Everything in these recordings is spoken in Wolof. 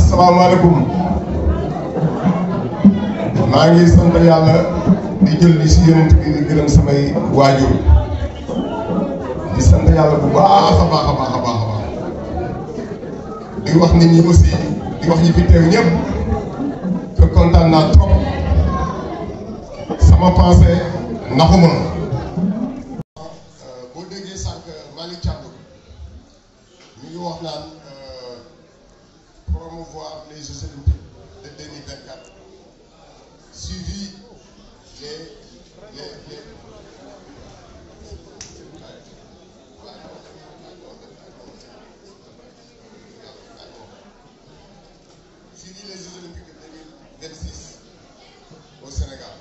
asalaamaaleykum maa ngi sant yàlla di julli si yonent bi di gërëm samay waajur di sant yàlla bu baax a baax a baax a baax a baax di wax nit ñi aussi di wax ñi fi teew ñëpp que kontaan naa trop sama pensée naxuma boo déggee sànq Malick Thiandou ñu ngi wax naan promouvoir les Jeux olympiques de 2024 suivi les Jeux olympiques de 2026 au Sénégal.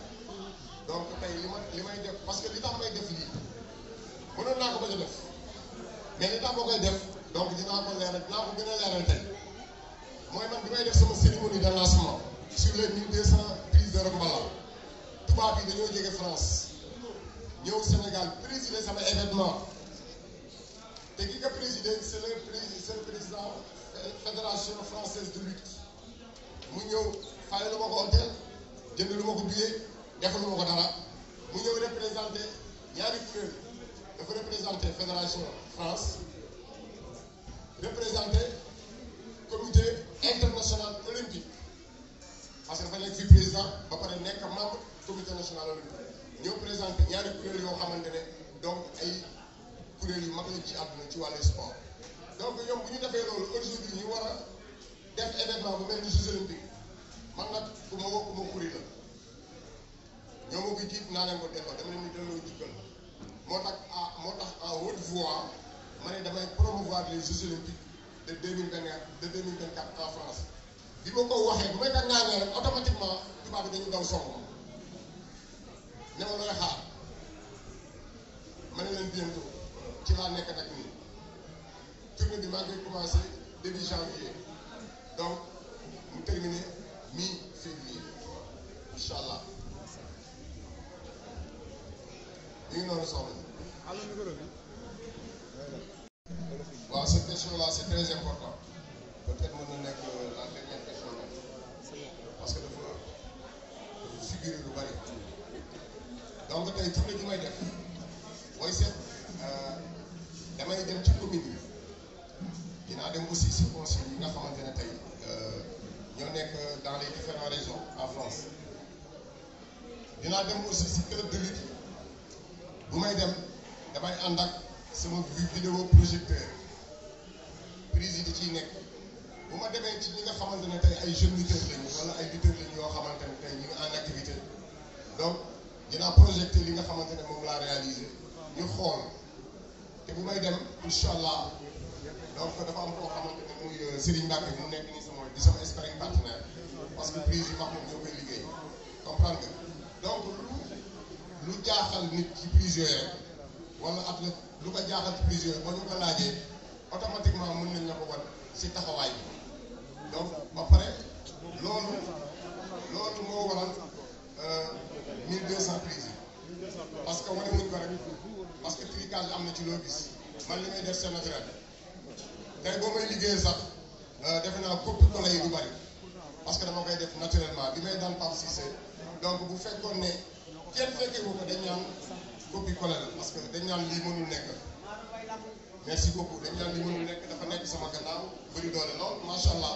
Donc tey li may def parce que li tax may def lii mënoon naa ko bañ a def mais li tax ma koy def donc dinaa ko leeral dinaa ko gën a leeral tey mooy man bi may def sama cérémonie de lancement sur les 1200 prises de mbalax tubaab yi dañoo jóge France ñëw Sénégal présider sama événement te ki nga présider c'est le président fédération française de lutte mu ñëw fay lu ma ko hôtel jënd lu ma ko billet defalu ma ko dara mu ñëw représenté ñaari kuréel dafa représenté fédération France représenté comité international olympique parce que dafa nekk fi président ba pare nekk membre comité national olympique ñëw présenté ñaari kuréel yoo xamante ne donc ay kuréel yu mag la ci àdduna ci wàllu sport donc ñoom bu ñu defee loolu aujourd'hui ñu war a def événement bu mel ni Jeux olympiques man nag ku ma woo ku ma xuri la ñoo ma ko jiit naa leen ko delloo dama leen di delloo jikkal moo tax en haute voix ma ne damay promouvoir les Jeux olympiques de 2024 en France bi ma ko waxee bu may ka ñaanee rek automatiquement tubaab bi dañu daw song ne ma looy xaar ma ne leen bientôt ci laa nekk nag nii tournée bi maa ngi koy commencé début janvier donc mu terminé mi-février incha allah ñu ngi noonu soxla waaw cette question là c'est très important peut-être mën na nekk la dernière question nag parce que dafa figurer lu bari donc tey tournée bi may def booy seet damay dem ci commune yi dinaa dem aussi si conseils yi nga xamante ne tey ñoo nekk dans les différentes régions en France dinaa dem aussi si club de lutte bu may dem damay ànd ak sama vidéo projecteur prise yi di ciy nekk bu ma demee ci ñi nga xamante ne tey ay jeunes lutteurs lañu wala ay lutteurs lañu yoo xamante ne tey ñu ngi en activité donc dinaa projeté li nga xamante ne moom laa réalisé ñu xool te bu may dem incha allah donc dafa am koo xamante ne muy Serigne Mbacke mu nekk nii sama di sama sparring partenaire parce que prise yi wax moom ñoo koy liggéey comprendre nga donc lu jaaxal nit ci prise yooyu rek wala athlète lu ko jaaxal ci prise yooyu ba ñu ko laajee automatiquement mën nañ la ko wan si taxawaay bi donc ba pare loolu moo waral 1200 prises yi parce que wane wuñ ko rek parce que tricage am na ci loo gis man li may def c'est naturel tey boo may liggéeyee sax defe naa copie collé yi du bari parce que dama koy def naturellement bi may daan Pape Cissé donc bu fekkoon ne kenn fekkee wu ko dañ ñaan copie collé la parce que dañ ñaan lii mënul nekk merci beaucoup dañ ñaan lii mënul nekk dafa nekk sama gannaaw bëri doole lool macha allah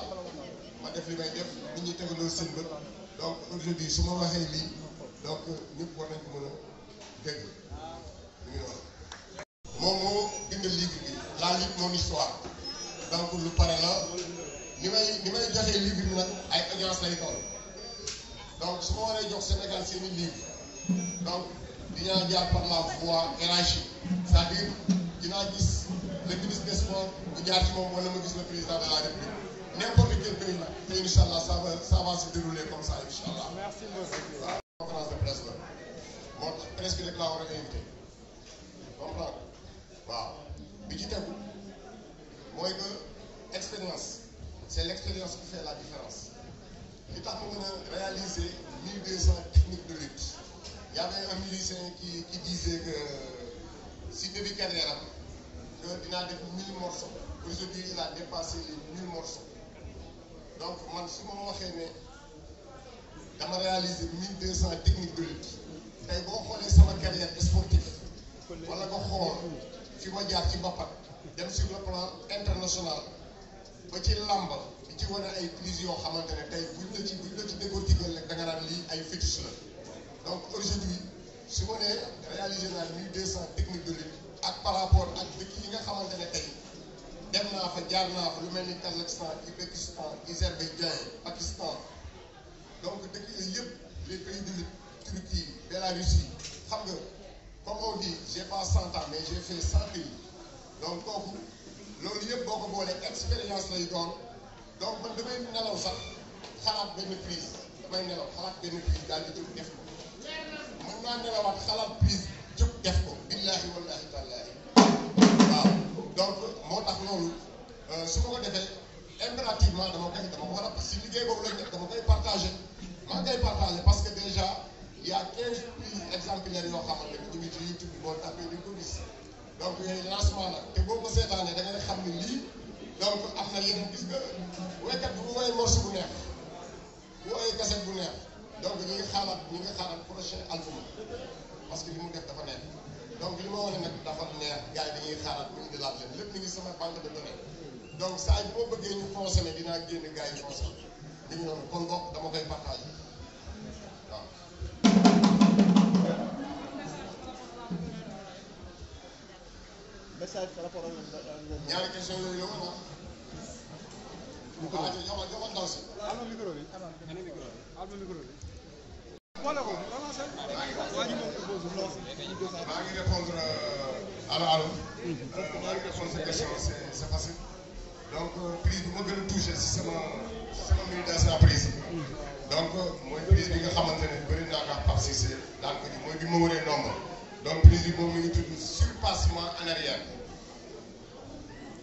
ma def li may def nit ñi tegandoo seen bët donc aujourd'hui su ma waxee lii donc ñëpp war nañ ko mën a dégg ñu ngi noonu moom moo bindal livre bi la lutte mon histoire donc lu pare la ni may joxee livre bi nag ay audience lay toll donc su ma waree jox Sénégal seeni livre donc dinaa jaar par la voie hiérarchique c'est-à-dire dinaa gis le ministre des sports bu jaar ci moom wala ma gis le président de la République n'importe quel pays la te incha allah ça va se dérouler comme ça incha allah. merci beaucoup. waaw conférence de presse la moo tax presse bi rek laa war a invité comprendre waaw bi ci tegu mooy que expérience c'est l'expérience qui fait la différence li tax mu mën a réaliser 1200 techniques de lutte. Il y avait un musicien qui disait que si début carrière que dinaa def 1000 morceaux aujourd'hui il a dépassé les 1000 morceaux donc man su ma waxee ne dama réaliser 1200 techniques de lutte tey boo xoolee sama carrière sportive wala nga xool fi ma jaar ci bappat dem sur le plan international ba ci làmb di ci wane ay prise yoo xamante ne tey buñ la ci décortiquer rek da nga naan lii ay fétiche la donc aujourd'hui su ma nee réaliser naa 1200 techniques de lutte ak par rapport ak dëkk yi nga xamante ne tey dem naa fa jaar naa fa lu mel ni Kazakhstan Ouzbékistan Azerbaïdjan Pakistan donc dëkk yooyu yëpp les pays de lutte Turquie Bélarussie xam nga comme on dit j'ai pas 100 ans mais j'ai fait 100 pays donc kooku loolu yëpp boo ko boolee expérience lay doon donc man damay nelaw sax xalaat benn prise damay nelaw xalaat benn prise daal di jóg def ko mën naa nelawaat xalaat prise jóg def ko billahi wallahi tallahi waaw donc moo tax loolu su ma ko defee impérativement dama ko war a parce que liggéey boobu lañ def dama koy partagé maa ngi koy partagé parce que déjà il y a 15 prises exemplaires yoo xamante ne ñu ngi ci YouTube bi boo tapé di ko gis donc yooyu lancement la te boo ko seetaanee da ngay xam ne lii donc am na yeneen gis nga waykat bi bu woyee morceau bu neex bu woyee cassette bu neex donc ñi ngi xaaraat prochain album parce que li mu def dafa neex donc li ma wane nag dafa neex gars yi dañuy xaaraat mu indi laat leen lépp mi ngi sama banque de données donc saa yi boo bëggee ñu consommer dinaa génne gars yi consommer li ñu noonu kon bokk dama koy partagé waaw. message par rapport ak ñaari question yooyu la woon ah. waaw joxal ndaw si. alma micro bi. alma micro bi. wala ko relancé. maa ngi répondre allo. maa ngi répondre sa question c'est facile. donc prise bi ma gën a touché si sama militation prise. donc mooy prise bi nga xamante ne bëri naa ko ak Pape Cissé daan ko ji mooy bi ma wëree nombre. donc prise bi moom mi ngi tudd surpassement en arrière.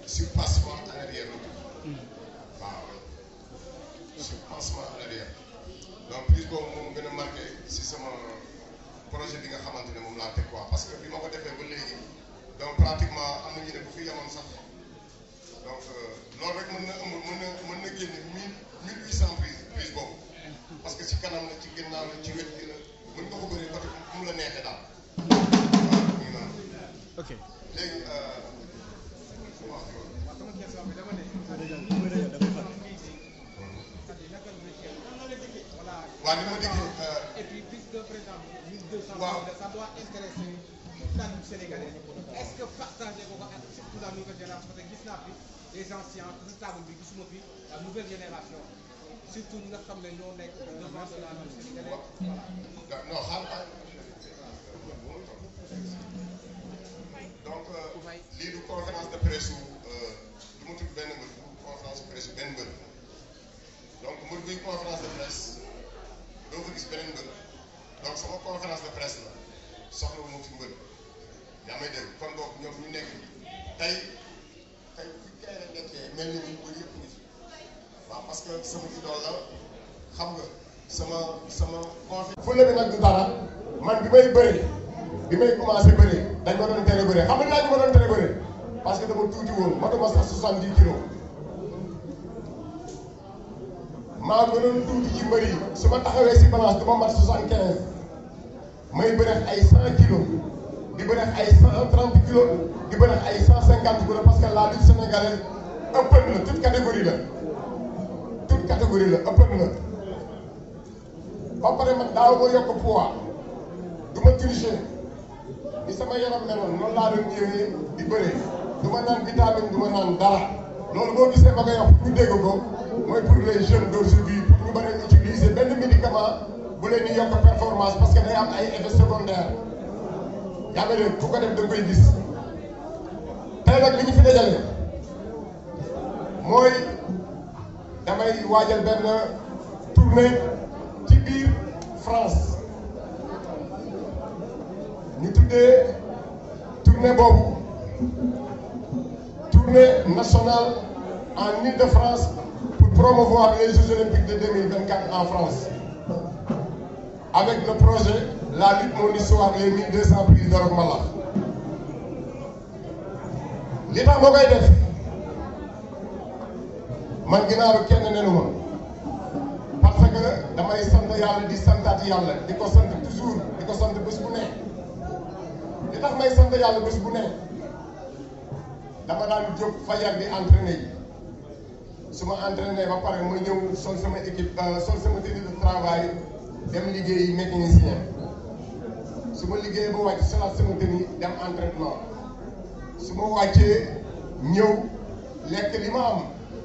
surpassement en arrière la tudd. waaw surpassement en arrière. donc prise boobu moom gën a marqué si sama projet bi nga xamante ne moom laa teg quoi parce que bi ma ko defee ba léegi donc pratiquement am na ñu ne bu fi yemoon sax donc loolu rek mën na génne 1800 prise boobu parce que ci kanam la ci ginnaaw la ci wet gi la mën nga ko bëree côté mu la neexee daal waaw mi ngi noonu. ok léegi sama question bi dama ne. waaw ni ma déggee. et puis puisque par exemple 1200. waaw ça doit intéresser toute la lutte sénégalaise. est-ce que partagé ko ak surtout la nouvelle génération parce que gis naa fi les anciens ci table bi gisuma fi la nouvelle génération surtout ñi nga xam ne ñoo nekk devant de la lutte sénégalaise. voilà non xaaral donc lii du conférence de presse du ma tudd benn mbër du conférence de presse benn mbër donc mbër buy conférence de presse doo fa gis beneen mbër donc sama conférence de presse la soxla wu ma fi mbër yaa may dégg kon donc ñoom ñu nekk tey fu kay la nekkee mel ni ñu mbër yëpp ngi fi waaw parce que sama idole la xam nga sama conférence. fu bi nag du dara man bi may bëree bi may commencé bëree dañ ma doon tere bëree xam nga naa ñu ma doon tere bëree parce que dama tuuti woon matuma sax 70 kilos maa gënoon tuuti ci mbër yi su ma taxawee si balance du ma mat 75 may bëreex ay 100 kilos di bëreex ay 130 kilos di bëreex ay 150 kilos parce que la lutte sénégalaise ëppal na toute catégorie la ëppal na ba pare man daaw ma yokk poids du ma tricher ni sama yaram meloon noonu laa doon ñëwee di bëree du ma naan vitamine du ma naan dara loolu boo gisee ma koy wax pour ñu dégg ko mooy pour les jeunes d'aujourd'hui pour ñu mën a utiliser benn médicament bu leen di yokk performance parce que day am ay effets secondaires yaa ngi leen ku ko def da koy gis tey nag li ñu fi dajale mooy damay waajal benn tournée ci biir France ñu tuddee tournée boobu tournée nationale en Île-de-France pour promouvoir les Jeux olympiques de 2024 en France avec le projet la lutte mon histoire les 1200 prises de mbalax li tax moo koy def man ginnaaw kenn nenu ma damay sant yàlla di santaat yàlla di ko sant toujours di ko sant bés bu ne li tax may sant yàlla bés bu ne dama daan jóg fajar di entraîné yi su ma entraîné ba pare ma ñëw sol sama équipe sol sama tenue de travail dem liggéeyi mécanicien su ma liggéey ba wàcc solaat sama tenue dem entraînement su ma wàccee ñëw lekk li ma am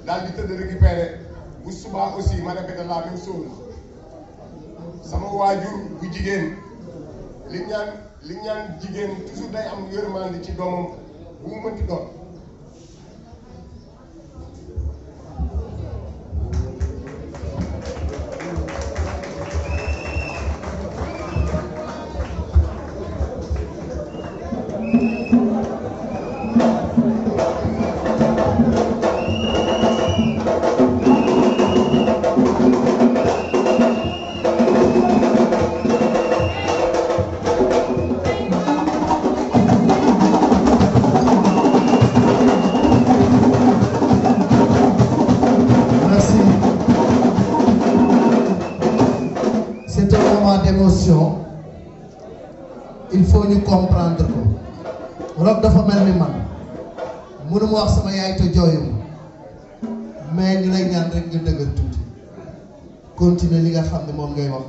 daal di tëdd récupérer bu subaa aussi ma répété la même chose sama waajur bu jigéen li ñaan jigéen toujours day am yërmande ci doomam bu mu mënti doon. d'émotion, il faut ñu comprendre ko Rob dafa mel ni man mënuma wax sama yaay te jooyuma mais ñu lay ñaan rek nga dëgër tuuti continuer li nga xam ne moom ngay wax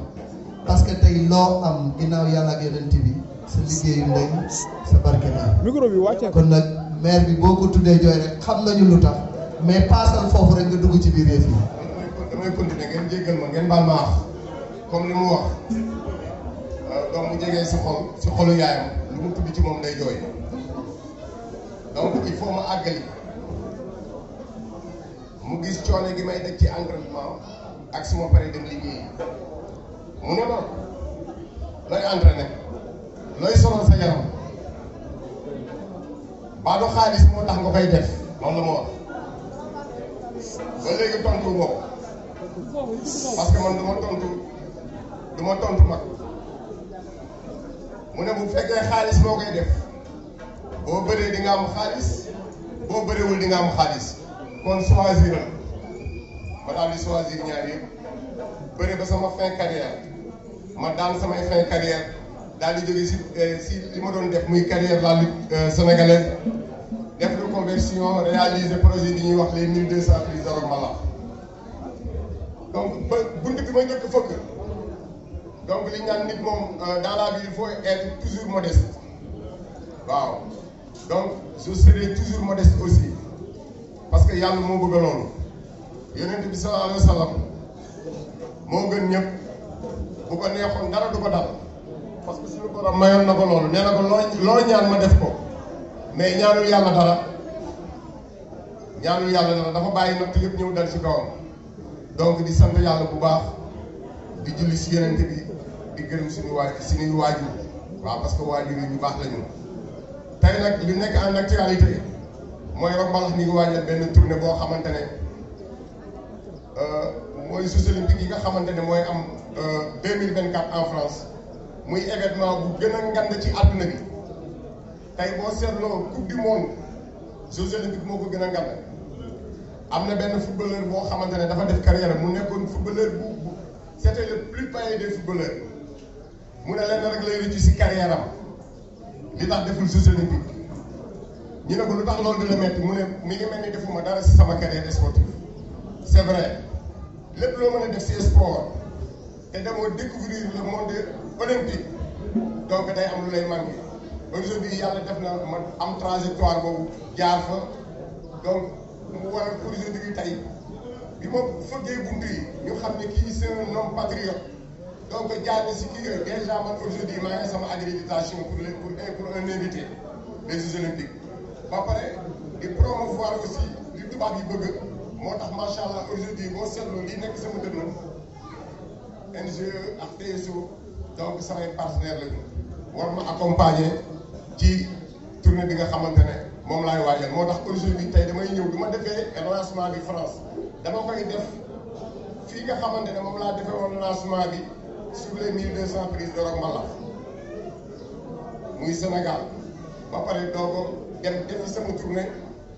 parce que tey loo am ginnaaw yàlla ak yonent bi sa liggéeyu ndey sa barke la micro bi wàcce kon nag maire bi boo ko tuddee jooy rek xam nañu lu tax mais paasal foofu rek nga dugg ci biir yëf yi. damay continuer ngeen jéggal ma ngeen baal ma wax comme li mu wax donc mu jegee si xol si xolu yaayam lu mu tudd ci moom day jooy donc il faut ma àggali mu gis coono gi may daj ci entraînement ak suma paree dem liggéeyi mu ne ma looy entraîné looy sonal sa yaram baadu xaalis moo tax nga koy def loolu la ma wax ba léegi tontu moo ko parce que man du ma tontu mag mu ne bu fekkee xaalis moo koy def boo bëree di nga am xaalis boo bëreewul di nga am xaalis kon choisir la ma daal di choisir ñaar yëpp bëri ba sama fin carrière ma daan samay fin carrière daal di jóge si li ma doon def muy carrière la lutte sénégalaise def reconversion réaliser projet bi ñuy wax les 1200 prises de mbalax donc ba bunt bi ma njëkk fëkk donc li ñu naan nit moom dans la vie il faut être toujours modeste waaw donc je serai toujours modeste aussi parce que yàlla moo bëgg loolu yonent bi sallallahu alayhi wa sallam moo gën ñëpp bu ko neexoon dara du ko dal parce que suñu borom mayoon na ko loolu nee na ko loo ñaan ma def ko mais ñaanul yàlla dara dafa bàyyi natt yëpp ñëw dal ci kawam donc di sant yàlla bu baax di julli si yonent bi di gërëm suñuy waajur waaw parce que waajur yi ñu baax lañu tey nag li nekk en actualité mooy Rock Mbalax ni ngi waajal benn tournée boo xamante ne mooy jeux olympiques yi nga xamante ne mooy am 2024 en France muy événement bu gën a ngand ci àdduna bi tey boo seetloo coupe du monde jeux olympiques moo ko gën a ngand am na benn footballeur boo xamante ne dafa def carrière mu nekkoon footballeur bu c'était le plus payé des footballeurs mu ne leen rek lay rëccu si carrière am li tax deful jeux olympiques ñu ne ko lu tax loolu di la metti mu ne mi ngi mel ni defuma dara si sama carrière sportive c'est vrai lépp loo mën a def si sport te demoo découvrir le monde olympique donc day am lu lay manqué aujourd'hui yàlla def na ma am trajectoire boobu jaar fa donc mu waral aujourd'hui tey bi ma fëggee bunt yi ñu xam ne kii c'est un homme patriote donc jaar na si kii yooyu déjà man aujourd'hui maa ngi sama accréditation pour un invité des Jeux olympiques ba pare di promouvoir aussi li tubaab yi bëgg moo tax macha allah aujourd'hui boo seetloo lii nekk sama dënn NGE ak TSO donc samay partenaire lañu war ma accompagner ci tournée bi nga xamante ne moom laay waajal moo tax aujourd'hui tey damay ñëw bi ma defee lancement bi France dama koy def fii nga xamante ne moom laa defee woon lancement bi sur les 1200 prises de Rock Mbalax muy Sénégal ba pare doo ko dem defi sama tournée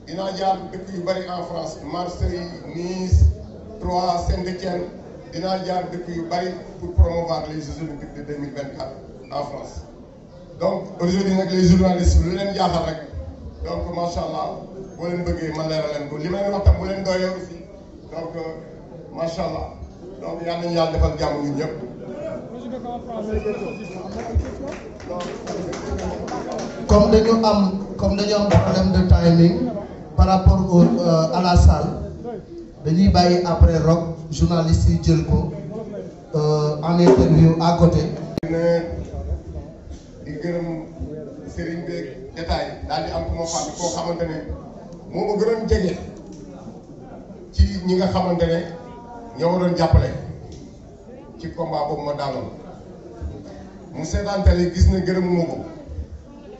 dinaa jaar dëkk yu bari en France Marseille Nice Troyes Saint-Étienne dinaa jaar dëkk yu bari pour promouvoir les Jeux olympiques de 2024 en France. Donc aujourd'hui nag les journalistes lu leen jaaxal rek donc macha allah boo leen bëggee ma leeral leen ko li ma leen wax tam bu leen doyoo aussi donc macha allah donc yal nañu yàlla defal jàmm ñun ñëpp. comme dañu am problème de timing par rapport à la salle dañuy bàyyi après rock journaliste yi jël ko en interview à côté. di gërëm Serigne beeg détail daal di am ku ma fàtte koo xamante ne moo ma gënoon jege ci ñi nga xamante ne ñoo waroon jàppale ci combat boobu ma daaloon mu seetaan télé gis ne gërëmuma ko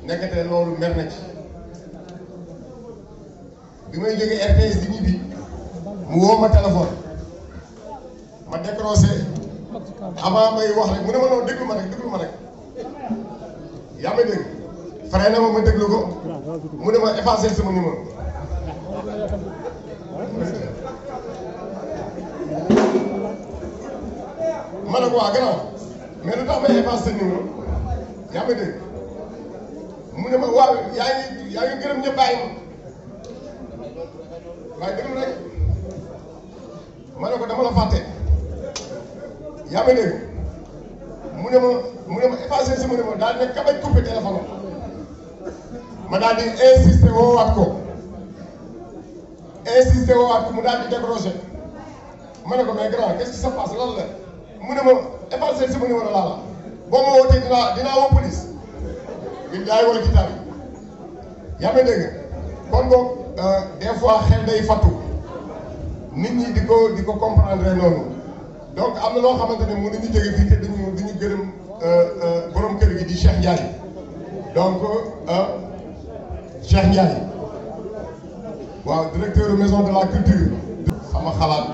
nekkate loolu mer na ci bi may jógee RTS di ñibbi mu woo ma téléphone ma décroché avant may wax rek mu ne ma noonu déglu ma rek yaa may dégg fare na ma déglu ko mu ne ma effacé sama numéro ma ne ko waa gannaaw mais lu tax may effacé sa numéro yaa may dégg mu ne ma waaw yaa ngi gërëm ñëpp bàyyi ma waaye déglu rek ma ne ko dama la fàtte yaa may dégg mu ne ma effacé sama numéro daal ne kabaj coupé téléphone ma daal di insisté woowaat ko mu daal di décroché ma ne ko mais grand qu'est-ce qui se passe lan la mu ne ma effacé sama numéro laa la boo ma wootee dinaa woo police billaay wala kitaab yi yaa may dégg kon boog des fois xel day fattu nit ñi di ko comprendre noonu donc am na loo xamante ne mënuñu jóge fii te duñu gërëm borom kër gi di Cheikh Ndiaye donc Cheikh Ndiaye waaw directeur maison de la culture. sama xalaat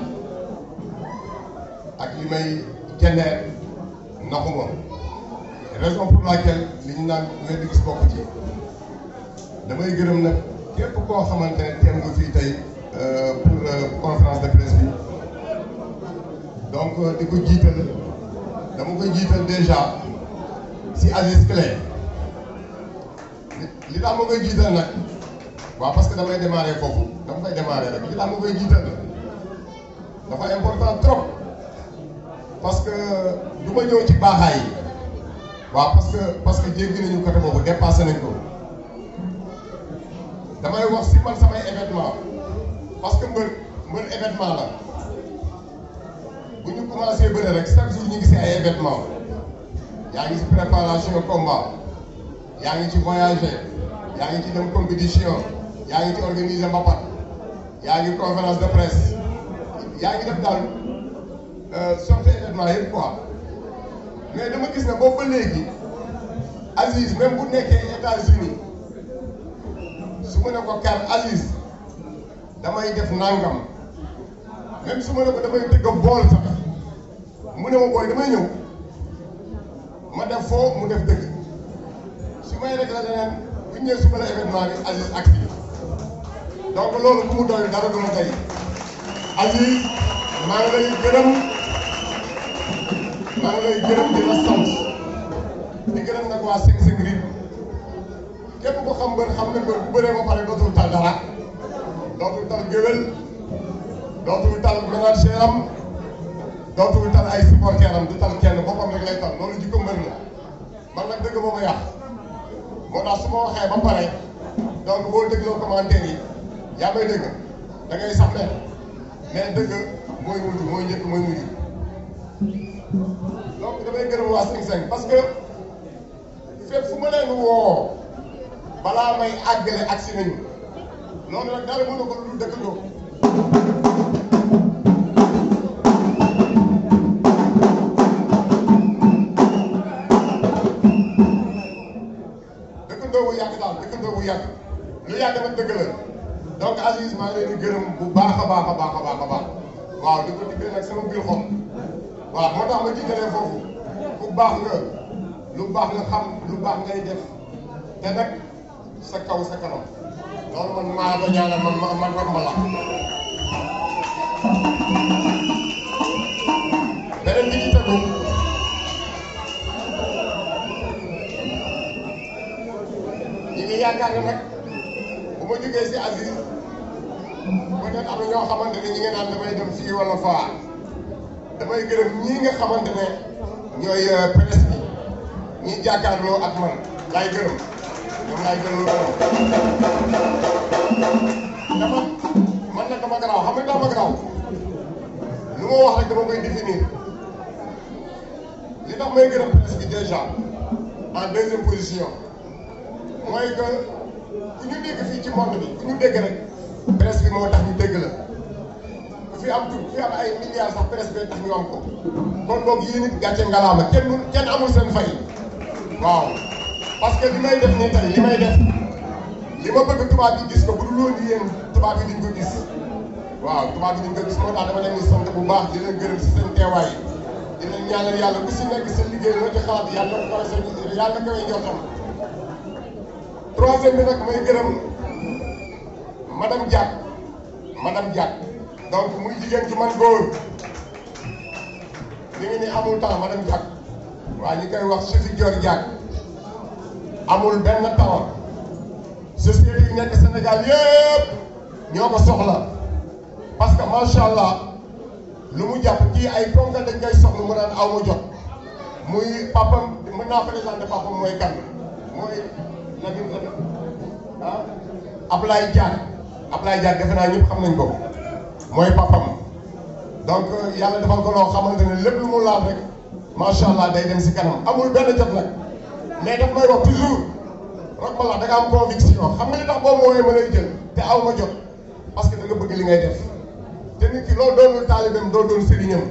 ak li may jenneer naxuma raison pour laquelle li ñu naan weddi gis bokk ci damay gërëm nag képp koo xamante ne teem nga fii tey pour conférence de presse bi donc di ko jiital dama koy jiital déjà si Aziz Clé li tax ma koy jiital nag waaw parce que damay démarrer foofu dama koy démarrer rek li tax ma koy jiital dafa important trop parce que du ma ñëw ci baaxaay yi waaw parce que jéggi nañu côté boobu dépassé nañ ko damay wax si man samay événement parce que mbër événement la bu ñu commencé bëre rek chaque jour ñu ngi si ay événement yaa ngi si préparation combat yaa ngi ci voyager yaa ngi ci dem compétition yaa ngi ci organiser mbapat yaa ngi conférence de presse yaa ngi def daal sortie événement yëpp quoi mais dama gis ne boobu ba léegi Aziz même bu nekkee États-Unis su ma ne ko kar Aziz damay def nangam même su ma ne ko damay tëgg a bool sax mu ne ma booy damay ñëw ma def foo mu def dëgg su may rek la leneen bu ñu ñëwee suba la événement bi Aziz ak donc loolu bu mu doy dara du ma tey Aziz maa ngi lay gërëm di la sant di gërëm nag waa Sing Ring képp ko xam mbër xam ne mbër bu bëree ba pare dootul tal dara dootul tal géwél dootul tal ménager am dootul tal ay supporter am du tal kenn boppam rek lay tal loolu jikko mbër la man nag dëgg moo ma yàq moo tax su ma waxee ba pare donc boo dégloo commentaire yi yaa may dëgg da ngay sax mais dëgg mooy mujj mooy njëkk mooy mujj donc damay gërëm waa Sing parce que fépp fu ma leen woo balaa may àggale agsi nañu loolu nag dara mënu ko lu dëkkandoo bu yàgg daal dëkkandoo bu yàgg lu yàgg nag dëgg la donc Aziz maa ngi leen di gërëm bu baax a baax waaw di ko diggee nag sama biir xol waaw moo tax ma jiitalee foofu bu baax nga lu baax nga xam lu baax ngay def te nag sa kaw sa kanam loolu man maa ko ñaanal man mbalax yaakaar ne nag bu ma jógee si Aziz peut-être am na ñoo xamante ne ñi nga naan damay dem fii wala faa damay gërëm ñii nga xamante ne ñooy presse bi ñii jàkkaarloo ak man laay gërëm ñoom laay gërëm man nag dama garaaw xam nga dama garaaw lu ma wax rek dama koy définir li tax may gërëm presse bi déjà en deuxième position mooy que ku ñu dégg fii ci monde bi ku ñu dégg rek presse bi moo tax ñu dégg la ku fi am tur ku fi am ay milliards sax presse bi tax ñu am ko kon boog yéen it gàcce ngalaama kenn amul seen fay waaw parce que li may def nii tey li may def li ma bëgg tubaab yi gis ko bu dul woon yéen tubaab yi duñ ko gis waaw tubaab yi duñ ko gis moo tax dama leen di sant bu baax di leen gërëm si seen teewaay di leen ñaanal yàlla ku si nekk seen liggéey loo ci xalaat yàlla na ko seen yàlla na koy njortam. troisième bi nag may gërëm madame Diack donc muy jigéen ci man góor li ngi ni amul temps madame Diack waaw ñu koy wax Sophie Dior Diack amul benn temps société yi nekk Sénégal yëpp ñoo ko soxla parce que macha allah lu mu jàpp kii ay ponkal dañ koy soxla mu naan aw ma jot muy papam mën naa présenté papam mooy kan mooy Lamine ah Ablaye Diack defe naa ñëpp xam nañ ko mooy papam donc yàlla defal ko loo xamante ne lépp lu mu laal rek macha allah day dem si kanam amul benn jot nag mais daf may wax toujours rek ma la da nga am conviction xam nga li tax boo ma woowee ma lay jël te aw ma jot parce que da nga bëgg li ngay def te nit ki loolu doonul taalibeem doo doon sëriñam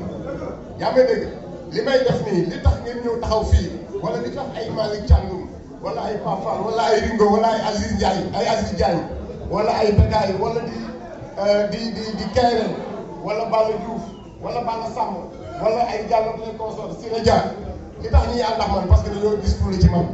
yaa may dégg li may def nii li tax ngeen ñëw taxaw fii wala li tax ay Malick Thiandoum wala ay Pafal wala ay Ringo wala ay Aziz Diagne wala ay Begaay wala di Kayren wala Balla Diouf wala Balla Samb wala ay Diallo les consorts Siré Dia li tax ñuy ànd ak man parce que dañoo gis tuuti ci man